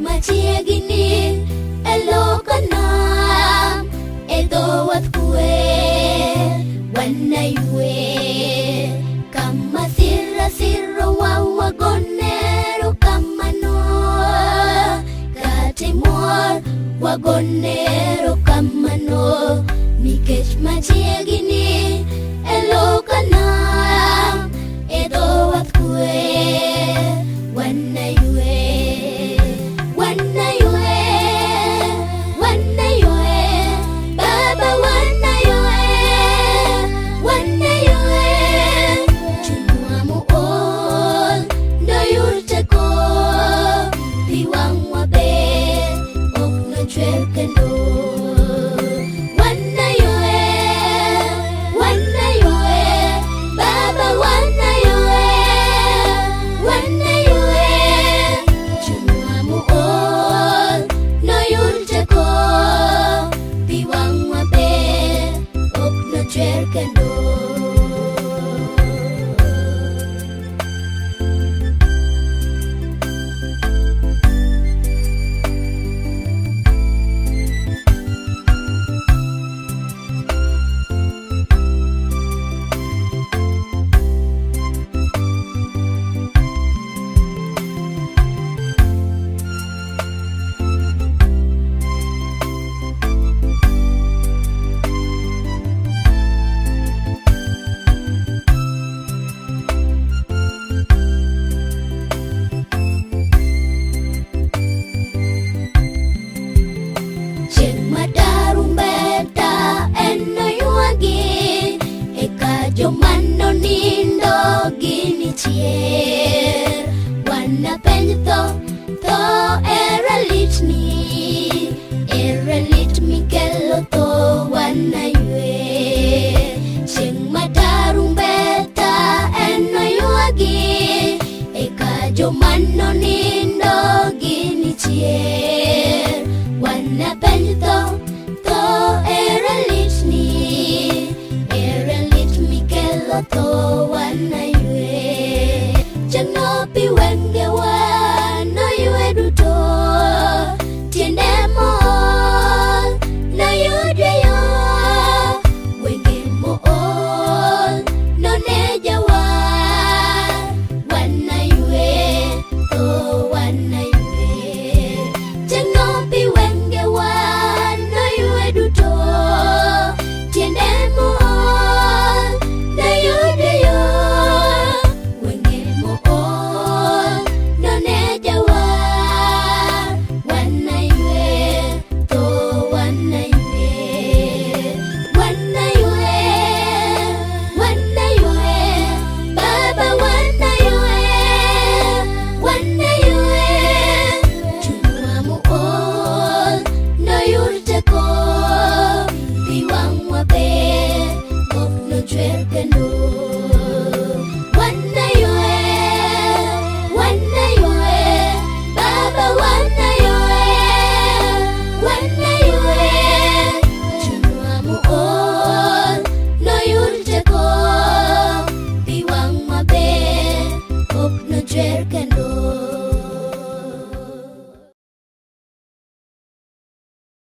Machiegni e loka nam, e dho wath kwe, wanaywe. Kama sira siro wa wagonero kamano, kata mor wagonero kamano, nikech machiegni e loka nam, e dho wath kwe, wanaywe. Wanaywe, wanaywe, Baba wanaywe, wanaywe. Chunywa mool noyud teko, pi wang'wa be ok nochwer kendo. Wanaywe, wanaywe, Baba wanaywe, wanaywe. Chunywa mool.